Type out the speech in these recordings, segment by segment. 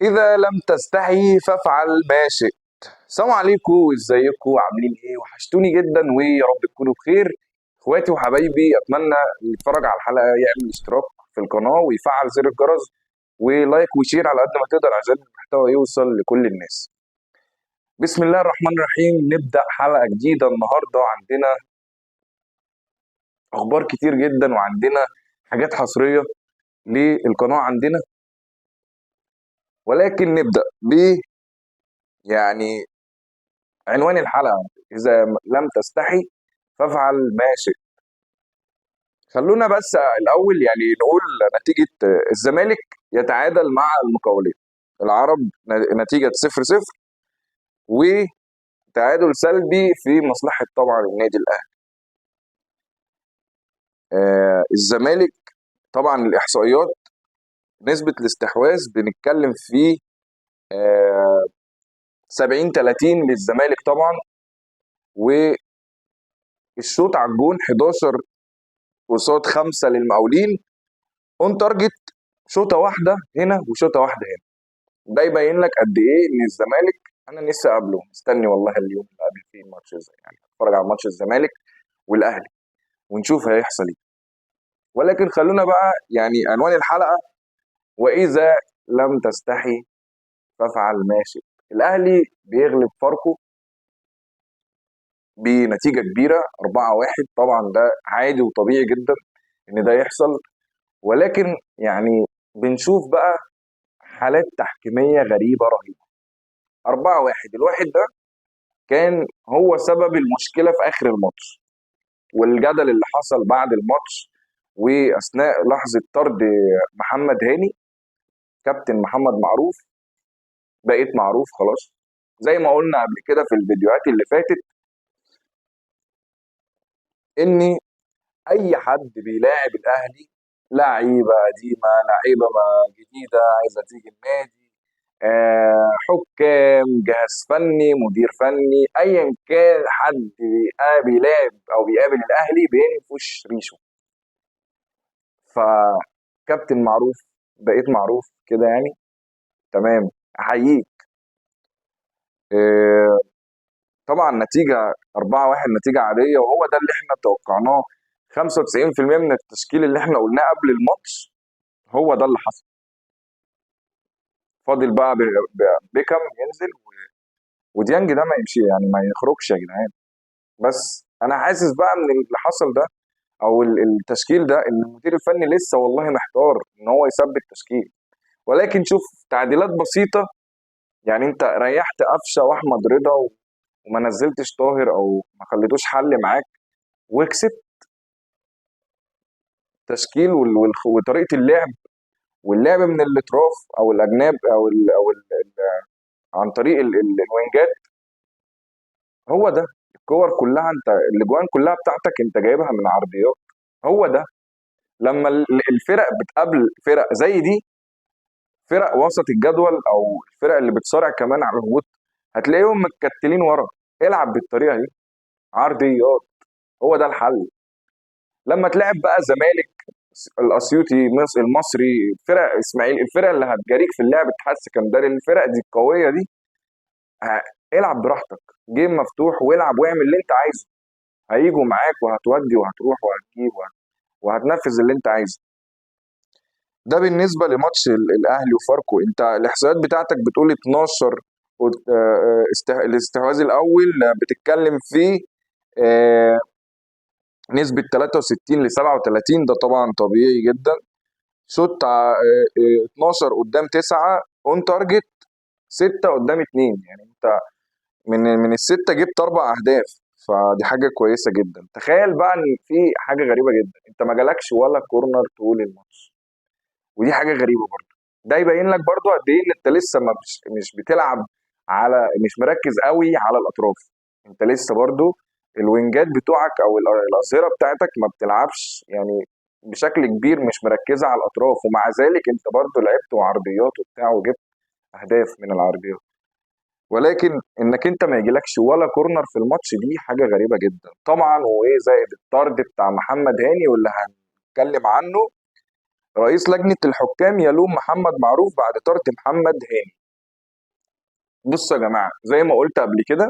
إذا لم تستحي فافعل ما شئت. السلام عليكم، ازيكم؟ عاملين ايه؟ وحشتوني جدا ويا رب تكونوا بخير. اخواتي وحبايبي، اتمنى اللي يتفرج على الحلقة يعمل اشتراك في القناة ويفعل زر الجرس و like و share على قد ما تقدر عشان المحتوى يوصل لكل الناس. بسم الله الرحمن الرحيم. نبدا حلقة جديدة النهارده، عندنا اخبار كتير جدا وعندنا حاجات حصرية للقناة عندنا، ولكن نبدا ب يعني عنوان الحلقة: اذا لم تستحي فافعل ما شئت. خلونا بس الاول يعني نقول نتيجة الزمالك يتعادل مع المقاولين العرب نتيجة 0-0، وتعادل سلبي في مصلحة طبعا النادي الاهلي. الزمالك طبعا الاحصائيات نسبه الاستحواذ بنتكلم في 70-30 للزمالك طبعا، والشوط على الجون 11 قصاد 5 للمقاولين، on target شوطه واحدة هنا وشوطه واحدة هنا. ده يبين لك قد ايه ان الزمالك، انا لسه قابله مستني والله اليوم اللي قابل فيه الماتش، يعني اتفرج على ماتش الزمالك والاهلي ونشوف هيحصل ايه. ولكن خلونا بقى يعني عنوان الحلقة: واذا لم تستحي فافعل ما شئت. الاهلي بيغلب فاركو بنتيجة كبيرة 4-1، طبعا ده عادي وطبيعي جدا ان ده يحصل، ولكن يعني بنشوف بقى حالات تحكيميه غريبة رهيبة. 4-1، الواحد ده كان هو سبب المشكلة في اخر الماتش والجدل اللي حصل بعد الماتش واثناء لحظة طرد محمد هاني كابتن محمد معروف. بقيت معروف خلاص زي ما قلنا قبل كده في الفيديوهات اللي فاتت، ان اي حد بيلاعب الاهلي، لعيبة قديمة، لعيبة جديدة عايزه تيجي النادي، حكام، جهاز فني، مدير فني، ايا كان حد بيلاعب او بيقابل الاهلي بينفش ريشه. فكابتن معروف بقيت معروف كده يعني، تمام، احييك. طبعا نتيجة 4-1 نتيجة عادية، وهو ده اللي احنا توقعناه. 95% من التشكيل اللي احنا قلناه قبل الماتش هو ده اللي حصل. فاضل بقى بيكام ينزل وديانج ده ما يمشي، يعني ما يخرجش يا جدعان. بس انا حاسس بقى من اللي حصل ده او التشكيل ده ان المدير الفني لسه والله محتار ان هو يثبت تشكيل، ولكن شوف تعديلات بسيطة. يعني انت ريحت قفشه واحمد رضا وما نزلتش طاهر او ما خليتوش حل معاك، وكسبت. تشكيل وطريقه اللعب واللعب من الاطراف او الاجناب او ال او ال عن طريق الوينجات، هو ده الكور كلها، انت الاجوان كلها بتاعتك انت جايبها من عرضيات. هو ده لما الفرق بتقابل فرق زي دي، فرق وسط الجدول او الفرق اللي بتصارع كمان على الهبوط، هتلاقيهم متكتلين ورا. العب بالطريقة دي، عرضيات، هو ده الحل. لما تلعب بقى زمالك، الاسيوطي، المصري، فرق اسماعيل، الفرق اللي هتجاريك في اللعب، اتحاد سكندري، الفرق دي القوية دي، العب براحتك، game مفتوح والعب واعمل اللي انت عايزه، هيجوا معاك وهتودي وهتروح وهتجيب وهتنفذ اللي انت عايزه. ده بالنسبة لماتش الاهلي وفاركو. انت الاحصائيات بتاعتك بتقول 12 الاستحواذ الاول بتتكلم في نسبة 63-37، ده طبعا طبيعي جدا. شوت 12 قدام 9، on target 6 قدام 2، يعني انت من الستة جبت 4 اهداف، فدي حاجة كويسة جدا. تخيل بقى ان في حاجة غريبة جدا، انت ما جالكش ولا corner طول الماتش، ودي حاجة غريبة برضو. ده يبين لك برضو قد ايه ان انت لسه ما مش بتلعب على، مش مركز قوي على الاطراف، انت لسه برضو الوينجات بتوعك او الاظهرة بتاعتك ما بتلعبش يعني بشكل كبير، مش مركزه على الاطراف، ومع ذلك انت برضو لعبت وعرضيات وبتاع وجبت اهداف من العرضيات. ولكن انك انت ما يجيلكش ولا corner في الماتش دي حاجة غريبة جدا طبعا. وايه زائد الطرد بتاع محمد هاني واللي هنتكلم عنه. رئيس لجنة الحكام يلوم محمد معروف بعد طرد محمد هاني. بصوا يا جماعة، زي ما قلت قبل كده،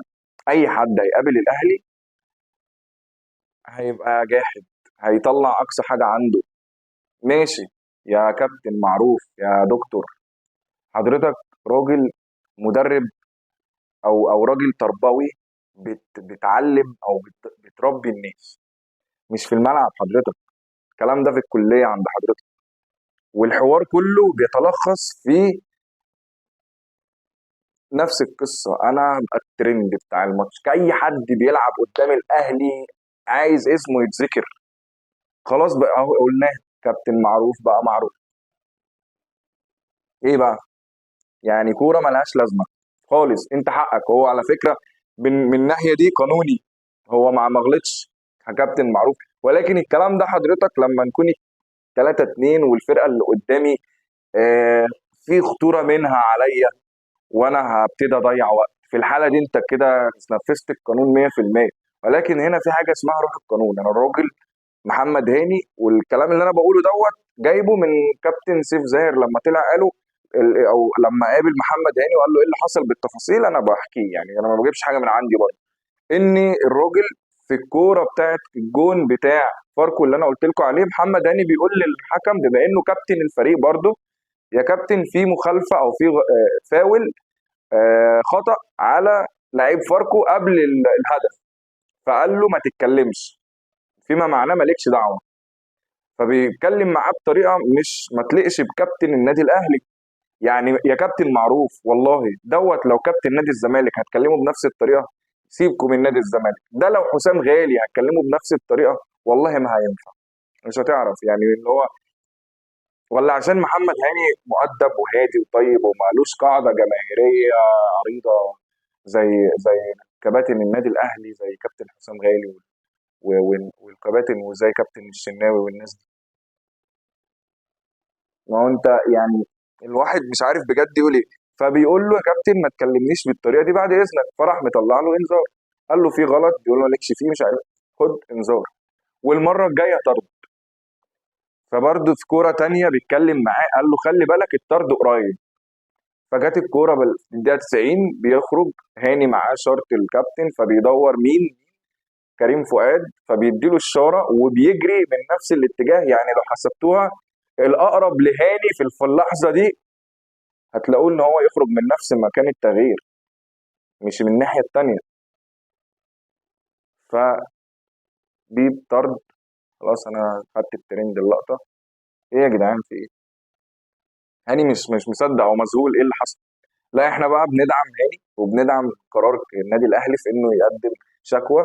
اي حد هيقابل الاهلي هيبقى جاحد، هيطلع اقصى حاجة عنده. ماشي يا كابتن معروف يا دكتور، حضرتك راجل مدرب او راجل تربوي، بتعلم او بتربي الناس، مش في الملعب حضرتك. الكلام ده في الكلية عند حضرتك. والحوار كله بيتلخص في نفس القصة، انا هبقى الترند بتاع الماتش، كأي حد بيلعب قدام الاهلي عايز اسمه يتذكر. خلاص بقى اهو قلناه، كابتن معروف بقى معروف. ايه بقى؟ يعني كورة ملهاش لازمه خالص. انت حقك، هو على فكرة من الناحية دي قانوني، هو ما غلطش كابتن معروف، ولكن الكلام ده حضرتك لما نكون 3-2 والفرقة اللي قدامي في خطورة منها عليا وانا هبتدي اضيع وقت، في الحالة دي انت كده نفذت القانون مية في المية. ولكن هنا في حاجة اسمها روح القانون. انا الراجل محمد هاني والكلام اللي انا بقوله دوت جايبه من كابتن سيف زاهر لما طلع قاله او لما قابل محمد هاني وقال له ايه اللي حصل بالتفاصيل، انا بحكيه يعني، انا ما بجيبش حاجة من عندي برضه. ان الراجل في الكورة بتاعت الجون بتاع فاركو اللي انا قلت لكم عليه، محمد هاني بيقول للحكم بما انه كابتن الفريق برضه، يا كابتن في مخالفة او في فاول، خطا على لعيب فاركو قبل الهدف، فقال له ما تتكلمش، فيما معناه مالكش دعوه. فبيتكلم معاه بطريقة مش ما تليقش بكابتن النادي الاهلي. يعني يا كابتن معروف والله دوت لو كابتن نادي الزمالك هتكلمه بنفس الطريقة، سيبكم من نادي الزمالك ده، لو حسام غالي هتكلمه بنفس الطريقة والله ما هينفع، مش هتعرف يعني اللي هو. ولا عشان محمد هاني مؤدب وهادي وطيب ومالوش قاعدة جماهيرية عريضة زي كباتن النادي الاهلي، زي كابتن حسام غالي والكباتن وزي كابتن الشناوي والناس دي. ما هو انت يعني الواحد مش عارف بجد يقول ايه. فبيقول له يا كابتن ما تكلمنيش بالطريقة دي بعد اذنك، فراح مطلع له انذار، قال له في غلط، بيقول له مالكش فيه مش عارف، خد انذار والمرة الجاية طرد. فبرضه في كورة تانية بيتكلم معاه قال له خلي بالك الطرد قريب. فجت الكورة في الدقيقة 90 بيخرج هاني معاه شارة الكابتن، فبيدور مين؟ كريم فؤاد، فبيديله الشارة وبيجري من نفس الاتجاه. يعني لو حسبتوها الاقرب لهاني في اللحظة دي هتلاقوه ان هو يخرج من نفس مكان التغيير مش من الناحية التانية. ف بيب طرد، خلاص انا خدت الترند اللقطة. ايه يا جدعان في ايه؟ هاني مش مصدق او مذهول ايه اللي حصل. لا احنا بقى بندعم هاني وبندعم قرار النادي الاهلي في انه يقدم شكوى،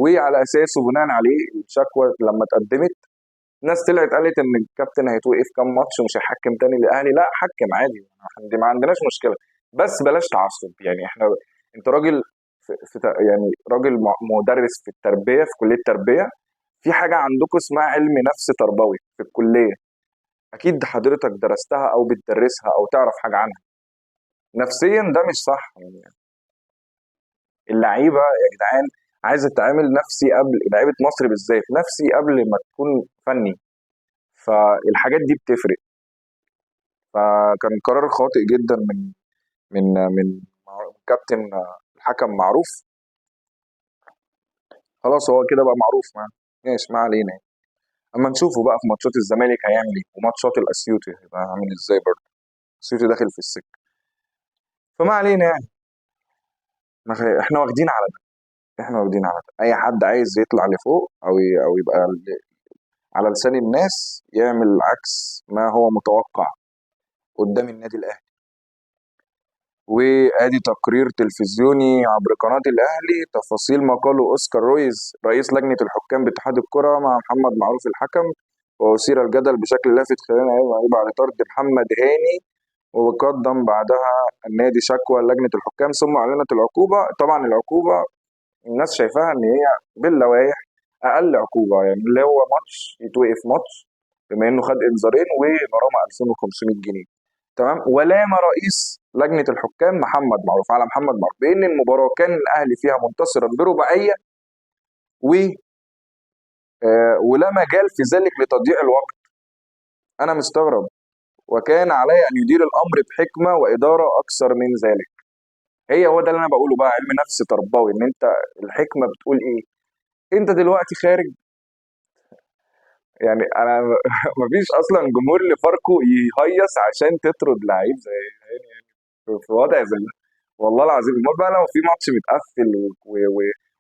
وعلى اساسه بناء عليه الشكوى لما اتقدمت ناس طلعت قالت ان الكابتن هيتوقف كام ماتش ومش هيحكم تاني للاهلي. لا حكم عادي، ما عندناش مشكلة، بس بلاش تعصب. يعني احنا انت راجل في في يعني راجل مدرس في التربية في كليه التربية، في حاجة عندكم اسمها علم نفس تربوي في الكلية، اكيد حضرتك درستها او بتدرسها او تعرف حاجة عنها. نفسيا ده مش صح. يعني اللعيبة يا جدعان عايزه تتعامل نفسي قبل، لعيبة مصر بالذات نفسي قبل ما تكون فني، فالحاجات دي بتفرق. فكان قرار خاطئ جدا من كابتن الحكم معروف. خلاص هو كده بقى معروف، ماشي ما علينا. اما نشوفه بقى في ماتشات الزمالك هيعمل ايه، وماتشات الاسيوطي هيبقى عامل ازاي برضه، الاسيوطي داخل في السكة، فما علينا. يعني احنا واخدين على ده، احنا واخدين على ده. اي حد عايز يطلع لفوق او يبقى على لسان الناس يعمل عكس ما هو متوقع قدام النادي الاهلي. وادي تقرير تلفزيوني عبر قناة الاهلي، تفاصيل ما قاله اوسكار رويز رئيس لجنة الحكام باتحاد الكرة مع محمد معروف الحكم، واثير الجدل بشكل لافت خلال ايام بعد طرد محمد هاني، وقدم بعدها النادي شكوى لجنة الحكام ثم اعلنت العقوبة. طبعا العقوبة الناس شايفاها ان هي باللوائح اقل عقوبة، يعني اللي هو ماتش يتوقف ماتش بما انه خد انذارين وغرامة 2500 جنيه، تمام. ولام رئيس لجنة الحكام محمد معروف على محمد معروف بان المباراة كان الاهلي فيها منتصرا برباعية ولا مجال في ذلك لتضييع الوقت. انا مستغرب. وكان عليه ان يدير الامر بحكمه واداره اكثر من ذلك. هو ده اللي انا بقوله بقى، علم نفس تربوي، ان انت الحكمة بتقول ايه. انت دلوقتي خارج، يعني انا مفيش اصلا جمهور لفاركو يهيص عشان تطرد لعيب زي هاني، يعني في وضع زي ده والله العظيم. امال بقى لو في ماتش متقفل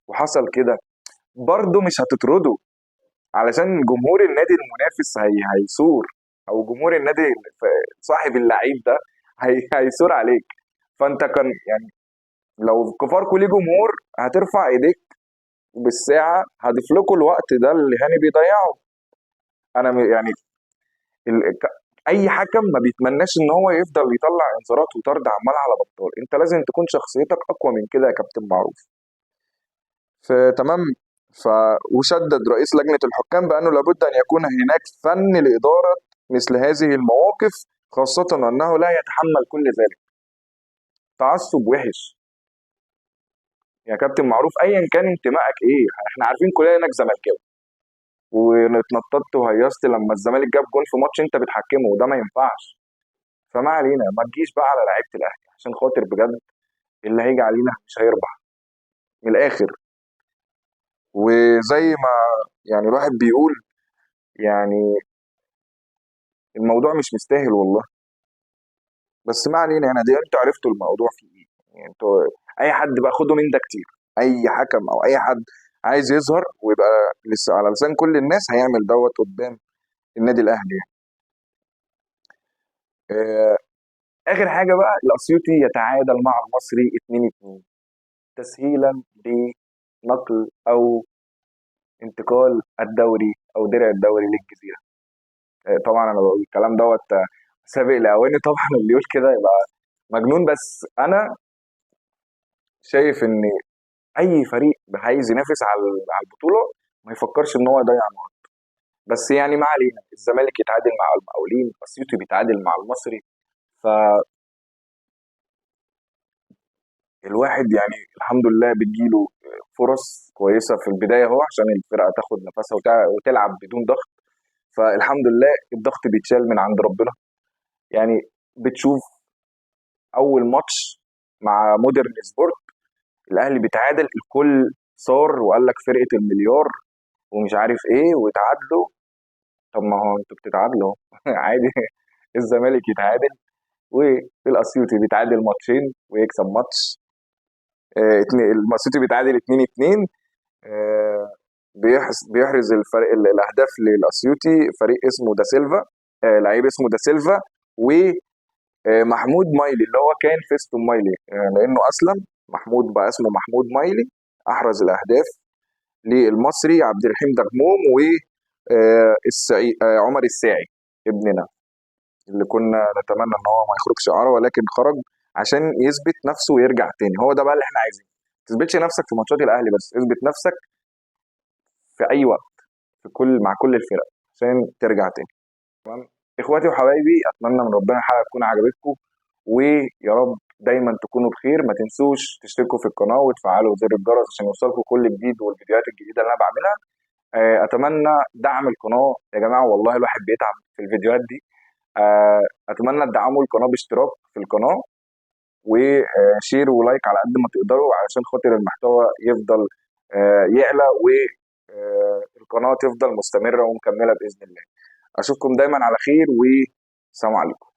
وحصل كده برضه مش هتطرده، علشان جمهور النادي المنافس هيثور، او جمهور النادي صاحب اللعيب ده هيثور عليك. فانت كان يعني لو فاركو ليه جمهور هترفع ايديك بالساعة، هضيف لكم الوقت ده اللي هاني بيضيعه. انا يعني اي حكم ما بيتمناش ان هو يفضل يطلع انذارات وطرد عمال على بطال. انت لازم تكون شخصيتك اقوى من كده يا كابتن معروف. فتمام. وشدد رئيس لجنة الحكام بأنه لابد أن يكون هناك فن لإدارة مثل هذه المواقف، خاصة أنه لا يتحمل كل ذلك. تعصب وحش يا كابتن معروف، أيا كان انتمائك إيه، احنا عارفين كلنا إنك زملكاوي، واتنططت وهيصت لما الزمالك جاب جون في ماتش انت بتحكمه، وده ما ينفعش. فما علينا، ما تجيش بقى على لعيبة الاهلي عشان خاطر بجد اللي هيجي علينا مش هيربح من الاخر. وزي ما يعني الواحد بيقول، يعني الموضوع مش مستاهل والله، بس ما علينا. يعني دي انتوا عرفتوا الموضوع فيه ايه، يعني انتوا اي حد بقى خدوا من ده كتير، اي حكم او اي حد عايز يظهر ويبقى لسه على لسان كل الناس هيعمل دوت قدام النادي الاهلي يعني. اخر حاجة بقى، الاسيوطي يتعادل مع المصري 2-2 تسهيلا لنقل او انتقال الدوري او درع الدوري للجزيرة. طبعا انا بقول الكلام دوت سابق لاواني، طبعا اللي يقول كده يبقى مجنون، بس انا شايف ان اي فريق عايز ينافس على البطولة ما يفكرش ان هو يضيع نقط. بس يعني ما علينا، الزمالك يتعادل مع المقاولين، اسيوطي بيتعادل مع المصري، ف الواحد يعني الحمد لله بتجيله فرص كويسة في البداية اهو، عشان الفرقة تاخد نفسها وتلعب بدون ضغط. فالحمد لله الضغط بيتشال من عند ربنا. يعني بتشوف اول ماتش مع مودرن سبورت الاهلي بيتعادل، الكل صار وقال لك فرقه المليار ومش عارف ايه وتعادلوا. طب ما هو انتوا بتتعادلوا عادي، الزمالك يتعادل والاسيوطي بيتعادل ماتشين ويكسب ماتش، الاسيوطي بيتعادل 2-2، بيحرز الفريق الاهداف للاسيوطي فريق اسمه دا سيلفا، لعيب اسمه دا سيلفا، و محمود مايلي اللي هو كان فيستون مايلي، لانه اسلم محمود بقى اسمه محمود مايلي، احرز الاهداف للمصري عبد الرحيم دغموم و عمر الساعي ابننا اللي كنا نتمنى ان هو ما يخرجش اعاره، ولكن خرج عشان يثبت نفسه ويرجع تاني. هو ده بقى اللي احنا عايزينه، ما تثبتش نفسك في ماتشات الاهلي بس، اثبت نفسك في اي وقت، مع كل الفرق عشان ترجع تاني. تمام اخواتي وحبايبي، اتمنى من ربنا الحلقة تكون عجبتكم، ويا رب دايما تكونوا بخير. ما تنسوش تشتركوا في القناة وتفعلوا زر الجرس عشان يوصلكم كل جديد والفيديوهات الجديدة اللي انا بعملها. اتمنى دعم القناة يا جماعة، والله الواحد بيتعب في الفيديوهات دي. اتمنى تدعموا القناة باشتراك في القناة و share و like على قد ما تقدروا، علشان خاطر المحتوى يفضل يعلى و القناة تفضل مستمرة ومكمله باذن الله. اشوفكم دايما على خير، والسلام عليكم.